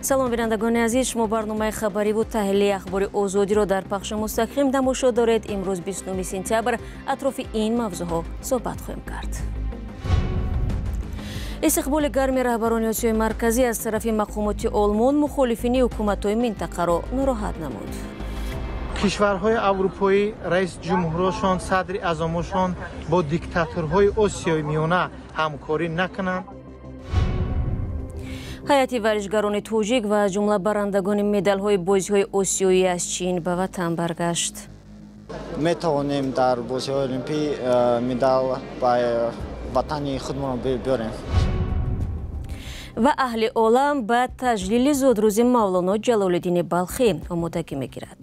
Салом, бинандагони азиз, шумо барномаи хабариву таҳлилии Ахбори Озодиро дар пахши мустақим тамошо доред. Имрӯз 29 сентябр атрофи ин мавзӯъҳо суҳбат хоҳем кард. Истиқболи гарми раҳбарони Осиёи Марказӣ аз тарафи мақомоти Олмон мухолифини ҳукуматҳои минтақаро нороҳат намуд. Кишварҳои аврупоӣ, раис ҷумҳурашон, садри аъзомошон бо диктаторҳои Осиёи Миёна ҳамкорӣ накунанд. Ҳайати варзишгарони тоҷик ва аз ҷумла барандагони медалҳои бозиҳои осиёӣ аз Чин ба ватан баргашт. Метавонем дар бозиҳои олимпӣ медал ба ватани худмон биёрем. Ва аҳли олам ба таҷлили зодрӯзи Мавлоно Ҷалолиддини Балхӣ омодагӣ мегирад.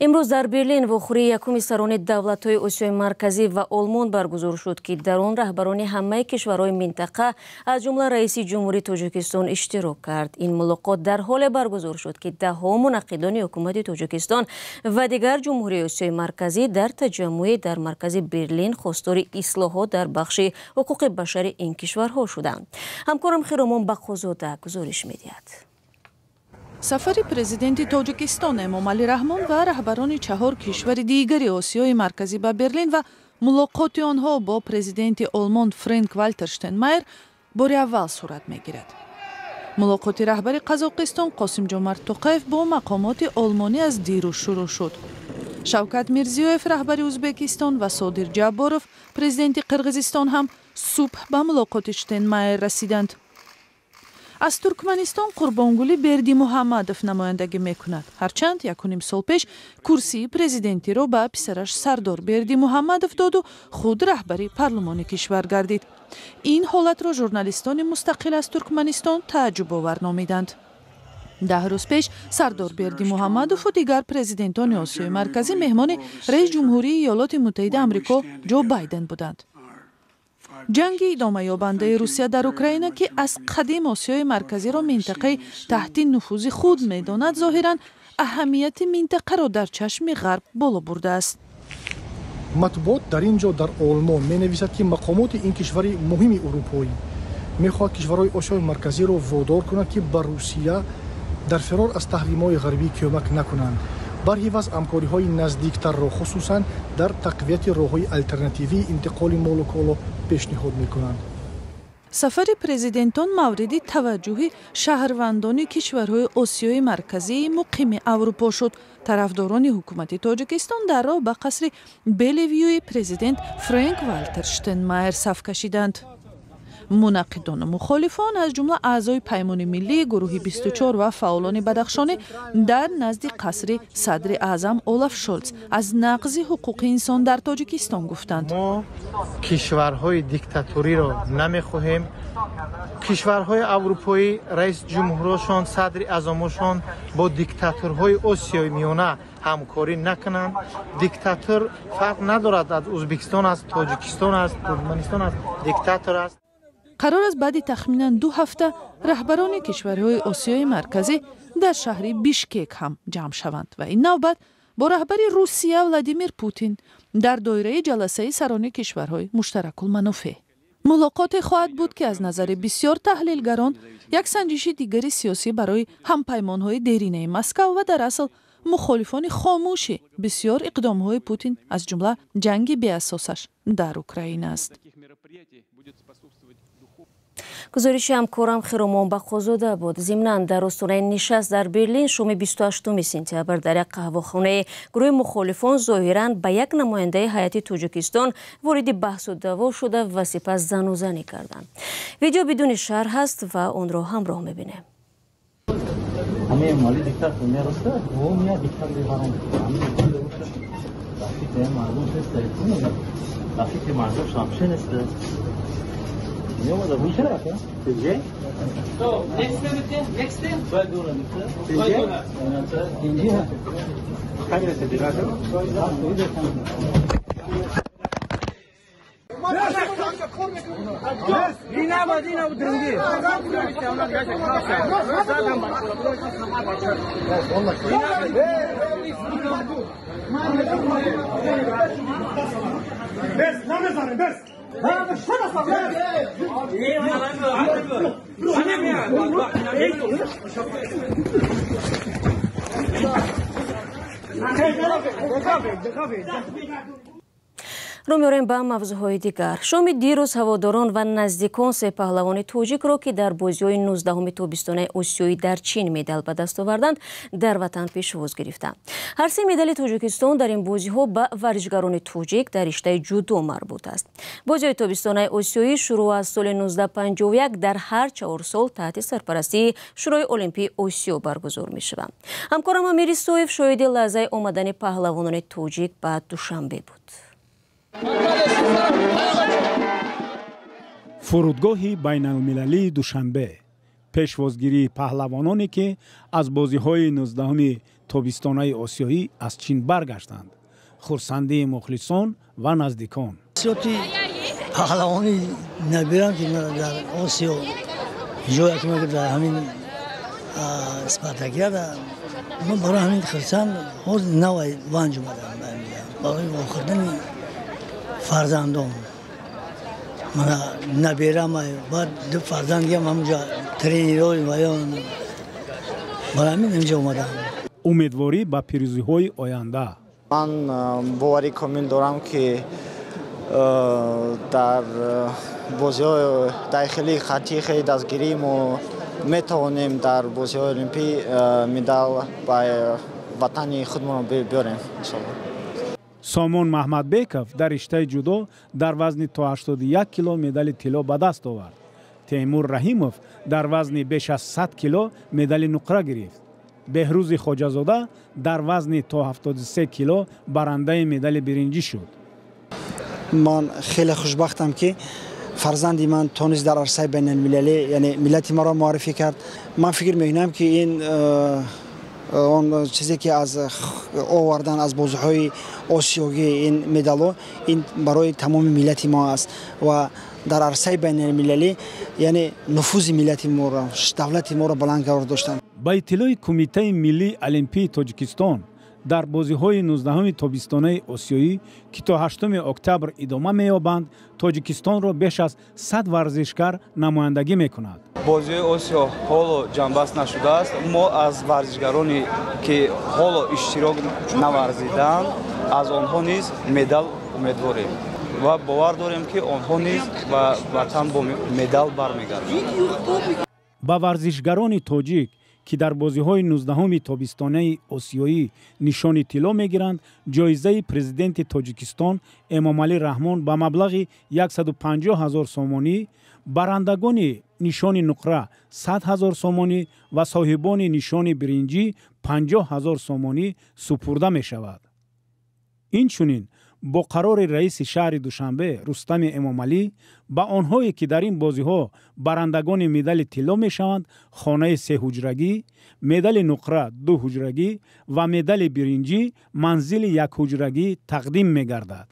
Имрӯз дар Берлин вохӯрии якуми сарони давлатҳои Осиёи Марказӣ ва Олмон баргузор шуд, ки дар он раҳбарони ҳамаи кишварҳои минтақа, аз ҷумла раиси ҷумҳурии Тоҷикистон иштирок кард. Ин мулоқот дар ҳоле баргузор шуд, ки даҳҳо мунаққидони ҳукумати Тоҷикистон ва дигар ҷумҳурии Осиёи Марказӣ дар таҷаммӯе дар маркази Берлин хостори ислоҳот дар бахши ҳуқуқи башари ин кишварҳо шуданд. Ҳамкорам Хиромон Бақозода гузориш медиҳад. Сафари президенти Тоҷикистон Эмомалӣ Раҳмон ва раҳбарони чаҳор кишвари дигари Осиёи Марказӣ ба Берлин ва мулоқоти онҳо бо президенти Олмон Френк Валтер Штенмайер бори аввал сурат мегирад. Мулоқоти раҳбари Қазоқистон Қосимҷомарт Тоқаев бо мақомоти олмонӣ аз дирӯз шурӯъ шуд. Шавкат Мирзиёев, раҳбари Ӯзбекистон, ва Содир Ҷабборов, президенти Қирғизистон, ҳам субҳ ба мулоқоти Штенмайер расиданд. Аз Туркманистон Қурбонгулӣ Бердимуҳаммадов намояндагӣ мекунад. Ҳарчанд якуним сол пеш курсии президентиро ба писараш Сардор Бердимуҳаммадов доду худ раҳбари парлумони кишвар гардид. Ин ҳолатро журналистони мустақил аз Туркманистон тааҷҷубовар номиданд. 10 рӯз пеш Сардор Бердимуҳаммадову дигар президентони Осиёи Марказӣ меҳмони раис ҷумҳурии Иёлоти Муттаҳида Амрико Ҷо Байден буданд. Ҷанги идомаёбандаи Русия дар Украина, ки аз қадим Осиёи Марказиро минтақаи таҳти нуфузи худ медонад, зоҳиран аҳамияти минтақаро дар чашми Ғарб боло бурдааст. Матбуот дар ин ҷо дар Олмон менависад, ки мақомоти ин кишвари муҳими урупоӣ мехоҳад кишварҳои Осиёи Марказиро водор кунад, ки ба Русия дар фирор аз таҳримҳои ғарбӣ кӯмак накунанд. Барҳи вазъ ҳамкориҳои наздиктарро, хусусан дар тақвияти роҳҳои алтернативии интиқоли молу коло пешниҳод мекунанд. Сафари президентон мавриди таваҷҷӯҳи шаҳрвандони кишварҳои Осиёи Марказии муқими Аврупо шуд. Тарафдорони ҳукумати Тоҷикистон дар роҳ ба қасри Белевюи президент Френк Валтер Штенмайер саф кашиданд. Мунаққидону мухолифон, аз ҷумла аъзои Паймони миллӣ, гурӯҳи 24 ва фаъолони бадахшонӣ, дар назди қасри садри аъзам Олаф Шолц аз нақзи ҳуқуқи инсон дар Тоҷикистон гуфтанд. Мо кишварҳои диктаториро намехоҳем. Кишварҳои аврупоӣ, раис ҷумҳурашон, садри аъзомошон бо диктаторҳои Осиёи Миёна ҳамкорӣ накунанд. Диктатор фарқ надорад, аз Ӯзбекистон аст, Тоҷикистон аст, Туркманистон аст, диктатор аст. Қарор аст баъди тахминан 2 ҳафта раҳбарони кишварҳои Осиёи Марказӣ дар шаҳри Бишкек ҳам ҷамъ шаванд ва ин навбат бо раҳбари Русия Владимир Путин дар доираи ҷаласаи сарони кишварҳои муштаракулманофеъ. Мулоқоте хоҳад буд, ки аз назари бисёр таҳлилгарон як санҷиши дигари сиёсӣ барои ҳампаймонҳои деринаи Москав ва дар асл мухолифони хомӯши бисёр иқдомҳои Путин, аз ҷумла ҷанги беасосаш дар Украина аст. Гузориши ҳамкорам Хиромон Бақозода буд. Зимнан дар остонаи нишаст дар Берлин шоми 28 сентябр дар як қаҳвахонаи гурӯҳи мухолифон зоҳиран ба як намояндаи ҳайати Тоҷикистон вориди баҳсу даъво шуда ва сипас занузанӣ карданд. Видео бидуни шарҳ аст ва онро ҳамроҳ мебинем. بس نمیزنیم بس. Рӯ меорем ба мавзӯъҳои дигар. Шоми дирӯз ҳаводорон ва наздикон се паҳлавони тоҷикро, ки дар бозиҳои 19-уми тобистонаи Осиёӣ дар Чин медал ба даст оварданд, дар ватан пешвоз гирифтанд. Ҳар се медали Тоҷикистон дар ин бозиҳо ба варзишгарони тоҷик дар риштаи ҷудо марбут аст. Бозиҳои тобистонаи Осиёӣ шурӯъ аз соли 1951 дар ҳар 4 сол таҳти сарпарастии Шӯрои Олимпии Осиё баргузор мешаванд. Ҳамкорам Амир Исоев шоҳиди лаҳзаи омадани паҳлавонони тоҷик ба Душанбе буд. Фурудгоҳи байналмилалии Душанбе, пешвозгирии паҳлавононе, ки аз бозиҳои 19-уми тобистонаи Осиёӣ аз Чин баргаштанд, хурсандии мухлисон ва наздикон. Сиёти паҳлавони набирам, ки дар Осиё ҷоя ки дар ҳамин спартакиада, ман барои ҳамин хурсанд ҳозир навай ванҷ омадам барои вохӯрдани фарзандом. Мана набирам, баъд ду фарзандиам ҳамунҷа тренерҳои ваён, барои ҳамин инҷа омадам. Умедворӣ ба пирӯзиҳои оянда. Ман боварӣ комил дорам, ки дар бозиҳои дохилии хаттии хеле дастгирӣ мо метавонем дар бозиҳои олимпӣ медал ба ватани худмон биёрем иншоалло. Сомон Маҳмадбеков дар риштаи ҷудо дар вазни то 81 кило медали тилло ба даст овард. Темур Раҳимов дар вазни беш аз 100 кило медали нуқра гирифт. Беҳрӯзи Хоҷазода дар вазни то 73 кило барандаи медали биринҷӣ шуд. Ман хеле хушбахтам, ки фарзанди ман тонист дар арсаи байналмилалӣ, яъне миллати маро муаррифӣ кард. Ман фикр мекунам, ки ин он чизе, ки аз овардан аз бозиҳои осиёгӣ ин медалҳо, ин барои тамоми миллати мо аст ва дар арсаи байналмилалӣ, яъне нуфузи миллати моро, давлати моро баланд қарор доштанд. Ба иттилои Кумитаи миллии олимпии Тоҷикистон, дар бозиҳои 19-уми тобистонаи Осиёӣ, ки то 8 октябр идома меёбанд, Тоҷикистонро беш аз 100 варзишгар намояндагӣ мекунад. Бозиҳои Осиё ҳоло ҷамъбаст нашудааст. Мо аз варзишгароне, ки ҳоло иштирок наварзидаанд, аз онҳо низ медал умедворем ва бовар дорем, ки онҳо низ ба ватан бо медал бармегарданд. Ба варзишгарони тоҷик, ки дар бозиҳои 19-уми тобистонаи Осиёӣ нишони тилло мегиранд, ҷоизаи президенти Тоҷикистон Эмомалӣ Раҳмон ба маблағи 150 000 сомонӣ, барандагони нишони нуқра 100 000 сомонӣ ва соҳибони нишони биринҷӣ 50 000 сомонӣ супурда мешавад. Инчунин бо қарори раиси шаҳри Душанбе Рустами Эмомалӣ ба онҳое, ки дар ин бозиҳо барандагони медали тилло мешаванд, хонаи сеҳуҷрагӣ, медали нуқра дуҳуҷрагӣ ва медали биринҷӣ манзили якҳуҷрагӣ тақдим мегардад.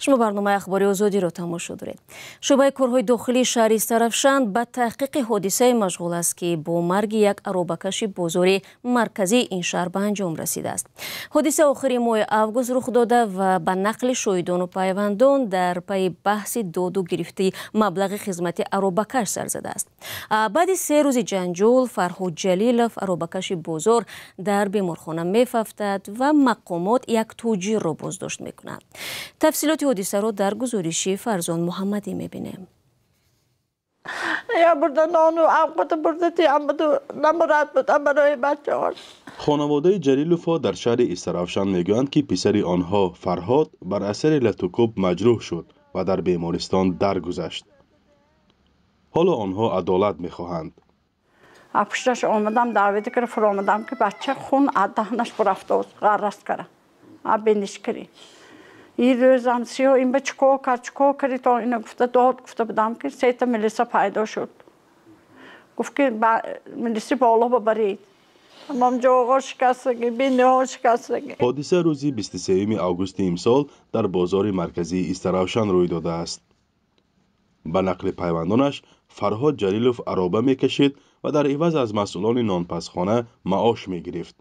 Шумо барномаи ахбори Озодиро тамошо доред. Шӯъбаи корҳои дохилии шаҳри Сарафшан ба таҳқиқи ҳодисае машғул аст, ки бо марги як аробакаши бозори марказии ин шаҳр ба анҷом расидааст. Ҳодиса охири моҳи август рух дода ва ба нақли шоҳидону пайвандон дар пайи баҳси доду гирифти маблағи хизмати аробакаш сар задааст. Баъди 3 рӯзи ҷанҷол Фарҳод Ҷалилов, аробакаши бозор, дар беморхона мефафтад ва мақомот як тоҷирро боздошт мекунанд. Тафсилоти ҳодисаро дар гузориши Фарзон Муҳаммадӣ мебинем. Хонаводаи Ҷалиловҳо дар шаҳри Истаравшан мегӯянд, ки писари онҳо Фарҳод бар асари латукӯб маҷрӯҳ шуд ва дар бемористон даргузашт. Ҳоло онҳо адолат мехоҳанд. Пушташ омадам, даъват кара, фуромадам, ки бача хун аз даҳнаш бурафтоз, ғаррас кара, бениш кари. Ин рӯзам сиё ин ба чикор кард, чикор карди, то ина гуфта дод гуфта будам, ки сета милиса пайдо шуд. Гуфт, ки милиси боло бабаред. Тамом ҷоғо шикастагӣ, биниҳо шикастагӣ. Ҳодиса рӯзи 23 августи имсол дар бозори марказии Истаравшан рӯй додааст. Ба нақли пайвандонаш, Фарҳод Ҷалилов ароба мекашид ва дар иваз аз масъулони нонпазхона маош мегирифт.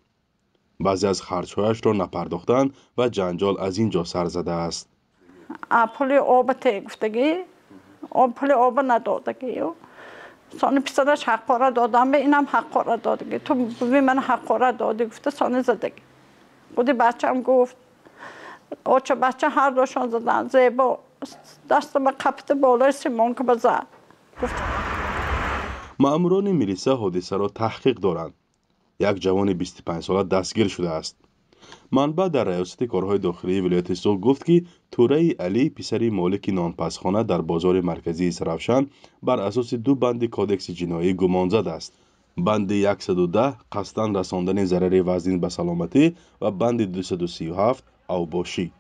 Баъзе аз харҷҳояшро напардохтанд ва ҷанҷол аз ин ҷо сар задааст. Пули оба те гуфтагӣ, пули оба надодагӣ. Сони писараш ҳаққора додам, инам ҳаққора додагӣ. Ту буви ман ҳаққора додӣ гуфта сони задагӣ. Худи бачам гуфт, оча бача ҳар дошон задан, зебо дастама қапида болои симонка базад. Гуфт. Маъмурони милиса ҳодисаро таҳқиқ доранд. Як ҷавони 25-сола дастгир шудааст. Манбаъ дар раёсати корҳои дохилии вилояти Суғд гуфт, ки Тӯраи Алӣ, писари молики нонпазхона дар бозори марказии Истаравшан, бар асоси ду банди кодекси ҷиноӣ гумонзад аст. Банди 110 қасдан расондани зарари вазнин ба саломатӣ ва банди 237 авбошӣ.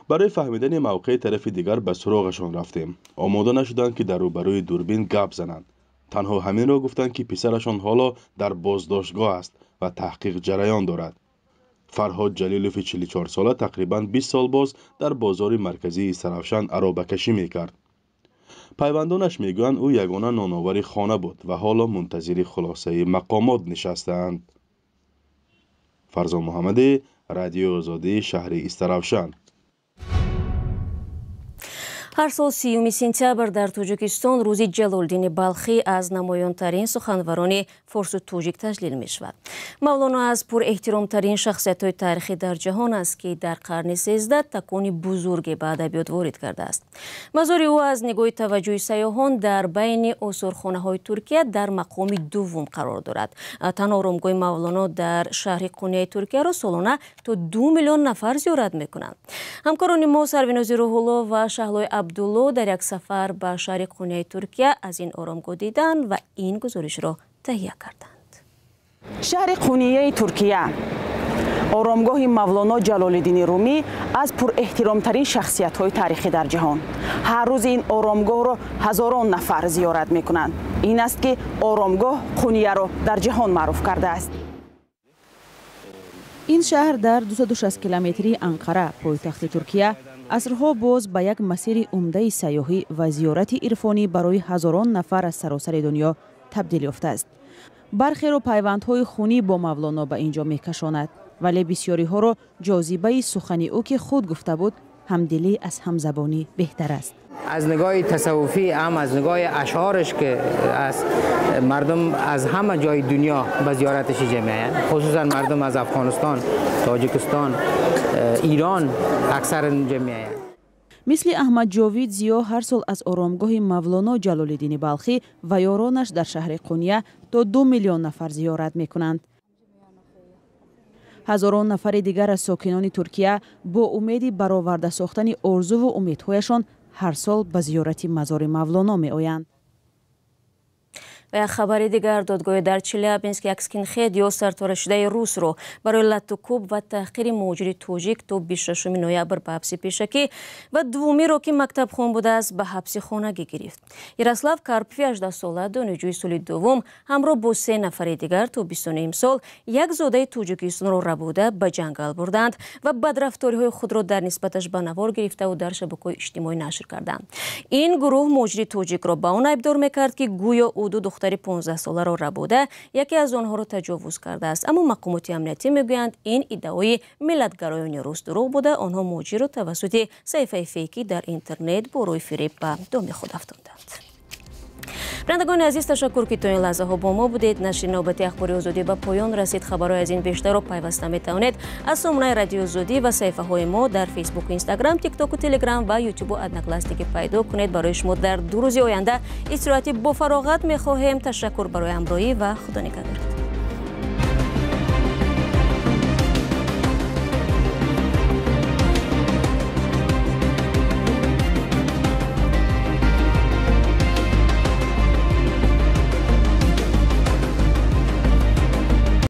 Барои фаҳмидани мавқеи тарафи дигар ба суроғашон рафтем. Омода нашуданд, ки дар рӯбарӯи дурбин гап зананд. Танҳо ҳаминро гуфтанд, ки писарашон ҳоло дар боздоштгоҳ аст ва таҳқиқ ҷараён дорад. Фарҳод Ҷалилови 44-сола тақрибан 20 сол боз дар бозори марказии Истаравшан аробакашӣ мекард. Пайвандонаш мегӯянд, ӯ ягона ноновари хона буд ва ҳоло мунтазири хулосаи мақомот нишастаанд. Фарзон Муҳаммадӣ, Радиои Озодӣ, шаҳри Истаравшан. Ҳар сол 30 сентябр дар Тоҷикистон рӯзи Ҷалолиддини Балхӣ аз намоёнтарин суханварони форсу тоҷик таҷлил мешавад. Мавлоно аз пурэҳтиромтарин шахсиятҳои таърихӣ дар ҷаҳон аст, ки дар қарни 13 такони бузурге ба адабиёт ворид кардааст. Мазори ӯ аз нигоҳи таваҷҷӯҳи сайёҳон дар байни осорхонаҳои Туркия дар мақоми дуввум қарор дорад. Танҳо оромгоҳи Мавлоно дар шаҳри Қуняи Туркияро солона то 2 миллион нафар зиёрат мекунанд. Ҳамкорони мо Сарвинози Рӯҳулло ва Шаҳлои Абдулло дар як сафар ба шаҳри Қуняи Туркия аз ин оромгоҳ диданд ва ин гузоришро таҳия карданд. Шаҳри Қунияи Туркия, оромгоҳи Мавлоно Ҷалолиддини Румӣ аз пурэҳтиромтарин шахсиятҳои таърихӣ дар ҷаҳон. Ҳар рӯз ин оромгоҳро ҳазорон нафар зиёрат мекунанд. Ин аст, ки оромгоҳ Қунияро дар ҷаҳон маъруф кардааст. Ин шаҳр дар 260 километрии Анқара, пойтахти Туркия, асрҳо боз ба як масири умдаи сайёҳӣ ва зиёрати ирфонӣ барои ҳазорон нафар аз саросари дунё табдил ёфтааст. Бархеро пайвандҳои хунӣ бо Мавлоно ба ин ҷо мекашонад, вале бисёриҳоро ҷозибаи сухани ӯ, ки худ гуфта буд, ҳамдилӣ аз ҳамзабонӣ беҳтар аст. Аз нигоҳи тасаввуфӣ ҳам аз нигоҳи ашъораш, ки аз мардум аз ҳама ҷои дунё ба зиёраташ ҷамъ меоянд, хусусан мардум аз Афғонистон, Тоҷикистон, Эрон аксар ҷамъ меоянд. Мисли Аҳмад Ҷовид Зиё, ҳар сол аз оромгоҳи Мавлоно Ҷалолиддини Балхӣ ва ёронаш дар шаҳри Қуния то 2 миллион нафар зиёрат мекунанд. Ҳазорон нафари дигар аз сокинони Туркия бо умеди бароварда сохтани орзуву умедҳояшон ҳар сол ба зиёрати мазори Мавлоно меоянд. Ва як хабари дигар: додгоҳи дар Челябинск як скинхед ё сарторашидаи русро барои латтукӯб ва таҳқири муҳоҷири тоҷик то 26 ноябр ба ҳабси пешакӣ ва дуввумиро, ки мактабхон будааст, ба ҳабси хонагӣ гирифт. Ярослав Карпови 18-сола, донишҷӯи соли дуввум, ҳамроҳ бо се нафари дигар то 29 имсол як зодаи Тоҷикистонро рабуда ба ҷангал бурданд ва бадрафториҳои худро дар нисбаташ ба навор гирифтаву дар шабакаҳои иҷтимоӣ нашр карданд. Ин гурӯҳ муҳоҷири тоҷикро ба он айбдор мекард, ки гӯё ӯ ду духтари 15-соларо рабуда, яке аз онҳоро таҷовуз кардааст. Аммо мақомоти амниятӣ мегӯянд, ин иддаои миллатгароёни рус дурӯғ буда, онҳо муҳоҷирро тавассути саҳифаи фейкӣ дар интернет бо рӯи фиреб ба доми худ афтонданд. Бинандагони азиз, ташаккур, ки то ин лаҳзаҳо бо мо будед. Нашри навбати Ахбори Озодӣ ба поён расид. Хабарҳои аз ин бештарро пайваста метавонед аз сомонаи Радиои Озодӣ ва саҳифаҳои мо дар Фейсбуку, Инстаграм, Тиктоку, Телеграм ва Ютубу Одноклассники пайдо кунед. Барои шумо дар 2 рӯзи оянда истироҳати бофароғат мехоҳем. Ташаккур барои ҳамроҳӣ ва худо нигаҳдоратон.